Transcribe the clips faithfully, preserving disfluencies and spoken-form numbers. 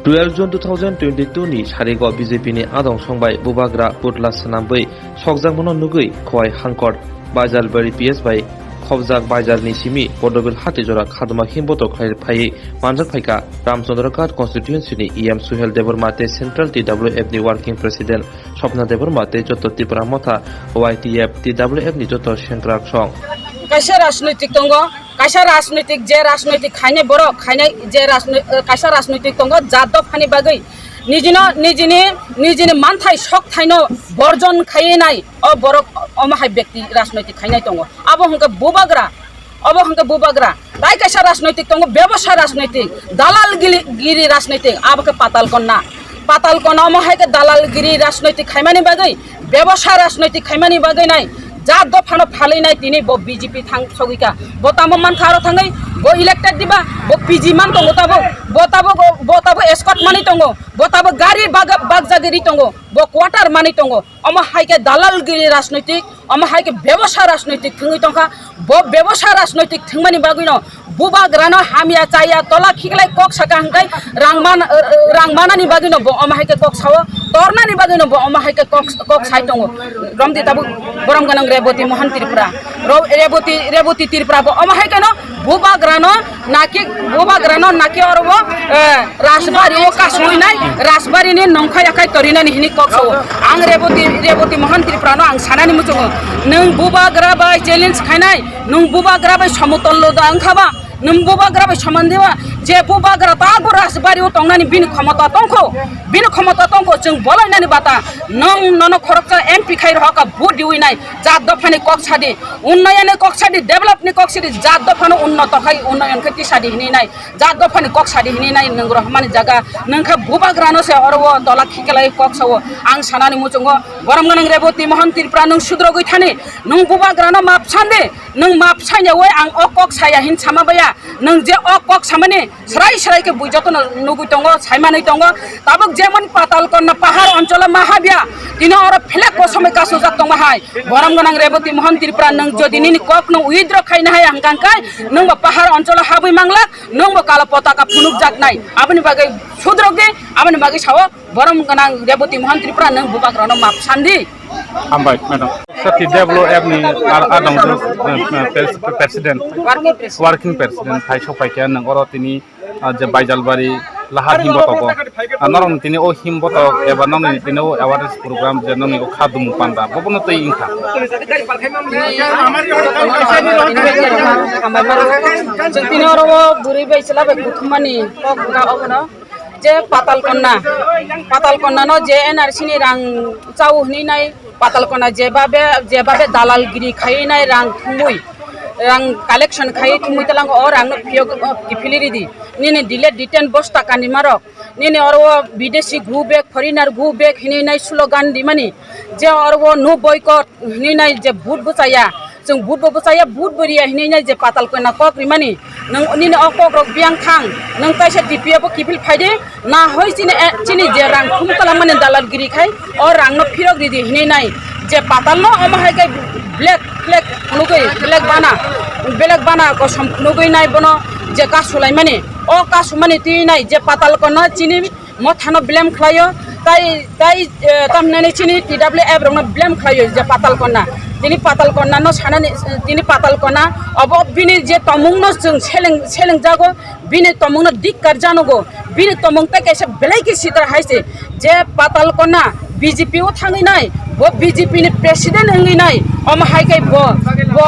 Twelve June two thousand twenty-two ni sarigo B J P ni adong songbai bubagra putla swnamwi sokjakmano nugwi Khowai Hangkor Baijalbari P S bai khobjak Baijalni simi Podobil hati jora khaduma himboto khlai phaiwi manjak phaikha Ramchandra Ghat constituency ni E M Suhel Debbarma tei Central T W F ni Working President Swapna Debbarma tei joto Tipra Motha Y T F, T W F ni joto sengkrak song. Kaisa rajnoitik tongo, kaisa rajnoitik, je rajnoitik khainai borok, khainai je rajnoi-, eh, kaisa rajnoitik tongo, jat dophani bagwi nijino, nijini, nijini manthai sok thaino borjon khaiwi nai o borok, omo hai bekti rajnoitik khainai tongo. Abo hwnkhe bubagra, obo hwnkhe bubagra. Tai kaisa rajnoitik tongo, bebosa rajnoitik, dalal gili-, giri rajnoitik, abo khe Patal Konna. Patal Konna omo hai khe dalal giri rajnoitik khaimani bagwi, bebosa rajnoitik khaimani bagwi nai, jat dophano phalwi nai tini bo B J P thang sogwi kha. Bo tamo man kha aro thangwi, bo elected diba, bo P G man tongo tabuk, bo tabuk, bo tabuk escort manwi tongo, bo tabuk gari baga-, bagjagiri tongo, bo quarter manwi tongo. Omo hai khe dalal giri rajnoitik, omo hai khe bebosa rajnoitik thwngwi tongkha. Bo bebosa rajnoitik thwngmani bagwino bubagrano hamya chaya tola khiklai kok saka hwnkhe rang man-, rang manani bagwino bo omo hai khe kok sao, tornani bagwino bo omo hai khe kok, kok sai tongo. Romdi tabuk borom gwnang Reboti Mohan Tripura. Ro-, Reboti, Reboti Tripura bo omo hai kheno bubagrano naki, bubagrano naki oro bo, eh, Rajbari o kasui nai, Rajbari ni nongkhai akhai torinani hini kok sao. Ang Reboti, Reboti Mohan Tripura no ang sanani muchungo. Nwng bubagra bai challenge khainai, nwng bubagra bai somotol lo da wngkha ba, nwng bubagra bai soman diba, je bubagra ta bo Rajbari o tongnani bini khomota tongkho, bini khomota tongkho, chwng bolainani bata, nwng nono khoroksa M P khai rohaka vote diwi nai, jat dophani kok sadi, unnayoni kok sadi, develop ni kok sadi, jat dophano unnoto khai, unnayon khai tisadi hini nai. Jat dophani kok sadi hini nai nwng rohormani jaga, nwng khe bubagrano se oro o tola khiklai kok sao. Ang sanani muchungo borom gwnang Reboti Mohan Tripura nwng sudrogwi thani, nwng bubagrano map sandi, nwng map sanya oi ang o kok saya hin sama baya, nwng je o kok samani srai srai khe bui jotono nugwi tongo, saimanwi tongo. Tabuk jemon Patal Konna pahar oncholo mahabya, tino oro phelek kosom kasujak tongma hai. Borom gwnang Reboti Mohan Tripura nwng jodi nini kok nwng withdraw khaina hai hwnkha khe nwng bo pahar oncholo habwi manglak. Nwng bo kala potaka phunukjaknai, aboni bagwi sudrok di, aboni bagwi sao borom gwnang Reboti Mohan Tripura nwng bubagrano map sandi. Hambai, madam. Sir, T W F ni ar-, adong, eh, eh, pres-, president, working president. Working president, hai sopai khe nwng oro tini, ah, je Baijalbari lahar himbotogo. Ah, norok tini o himbotok eba nokni tini o awareness program je nokni o kha dumung panda, bobono tei wngkha. Chwng tini oro o bwrwi bai chwla bai kuthumani kok wngkha obono je Patal Konna, Patal Konna no je N R C ni rang chao hwnwi nai, Patal Konna jebabe, jebabe dalal giri khaiwi nai rang thumwi, rang collection khaiwi thumwi talango o rang no phiyok, o kiphilwi ridi. Nini delete detail bosta kanima rok, nini oro o bidesi go back, foreigner go back hwnwi nai slogan rimani, je oro o no boycott hwnwi nai je vote bwchaya, chwng vote bo bwchaya, vote bo riya hwnwi nai je Patal Konna kok rimani, nwng nini o kok rok biyang thang, nwng kaisa T P F o kiphil phaidi, na hoi chini, eh, chini je rang thum kalamani dalal giri khai, o rang no phirok ridi hwnwi nai je Patal no omo hai khe black flag phunugwi, black bana, black bana kosom phunugwi nai bono je kasulaimani, o kasumani twi nai je Patal Konna chini mothano blame khlaio, tai, tai, eh, tamhinani chini T W F rokno blame khlaio je Patal Konna. Tini Patal Konna no sanani, tini Patal Konna obo bini je tomungno chwng seleng, selengjago, bini tomungno dikkar janogo, bini tomung tei kaisa belai khe sitra hai se je Patal Konna B J P o thangwi nai, bo B J P ni president wngwi nai, omo hai khe bo, bo,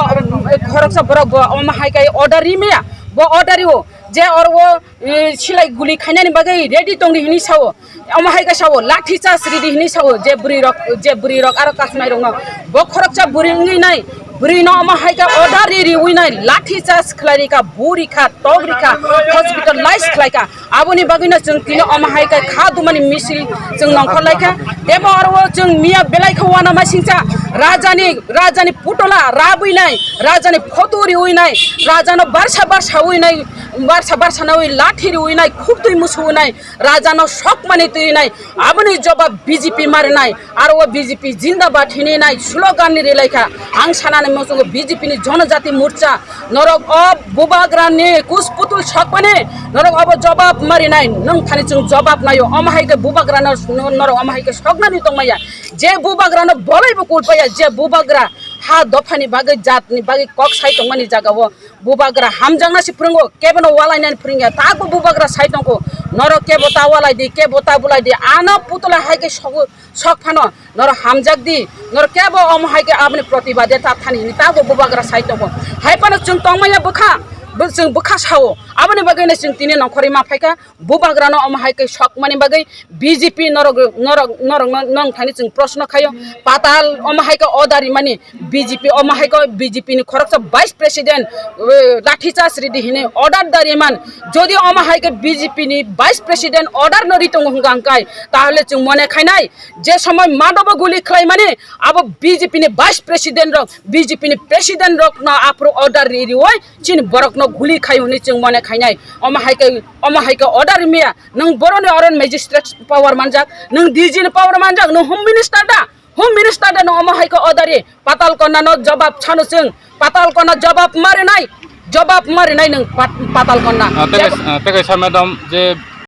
eh, khoroksa borok bo omo hai khe order ri maya, bo order rio je oro o eh, silai guli khainani bagwi ready tongdi hwnwi sao. Omo hai khe sao, lathi charge ridi hwnwi sao, je bwrwi rok, je bwrwi rok aro kasumai rokno. Bo khoroksa bwrwi wngwi nai, bwrwi no omo hai khe order ri riwi nai, lathi charge khlai rikha, bu rikha, tok rikha, hospitalize khlai kha. Aboni bagwi no chwng tini omo hai khe kha dumani misil chwng nongkhor lai kha. Tebo aro o chwng miya belai khe uanama singcha, rajani, rajani putola rabwi nai, rajani photo riwi nai, rajano barsa barsa wi nai, barsa barsa nawi lathi riwi nai, khuk twi musuwi nai, rajano sokmani twi nai, aboni jobab B J P mari nai, aro o B J P jindabad hini nai slogan ni rilai kha. Ang sana Mo chungo B J P ni Jonojati Morcha, norok o bubagra ni kus putul sokmani, norok obo jobab marinai, nwng thani chwng jobab naio, omo hai khe bubagra no, norok omo hai khe soknani tongmaya, je bubagra no bolai bo kulpaya, je bubagra ha dopha ni bagwi, jat ni bagwi kok sai tongmani jaga o bubagra hamjakna se phwrwngo, kebo no walainani phwrwngya, tako bubagra sai tongkho, norok kebo ta walai di, kebo ta bulai di, ano putula hai khe sogo, sok phano, norok hamjak di, norok kebo omo hai khe aboni protibad de ta thani hini tako bubagra sai tongo. Hai phano chwng tongmaya bwkha, bo-, chwng bwkha sao. Aboni bagwi no chwng tini nongkhorwi ma phaikha, bubagra no omo hai khe sokmani bagwi B J P norok, norok, norok no, nong thani chwng proshno khaio. Patal omo hai khe order rimani, B J P omo hai khe B J P ni khoroksa vice president, eh, lathi charge ridi hini order da riman. Jodi omo hai khe B J P ni vice president order no ri tongo hwnkha hwnkhe, tahole chwng mone khainai, je somoi madobo guli khlaimani, abo B J P ni vice president rok, B J P ni president rok no aphuru order ri riwi chini borok no guli khai hwnwi chwng mone khainai. Omo hai khe, omo hai khe order rimya, nwng boroni oron magistrate power manjak, nwng D G ni power manjak, nwng home minister da, home minister da nwng omo hai khe order ri, Patal Konna no jobab sano chwng, Patal Konna jobab marinai, jobab marinai nwng Pat-, Patal Konna. Ah, tei Jab- kaisa, ah, tei kaisa madam je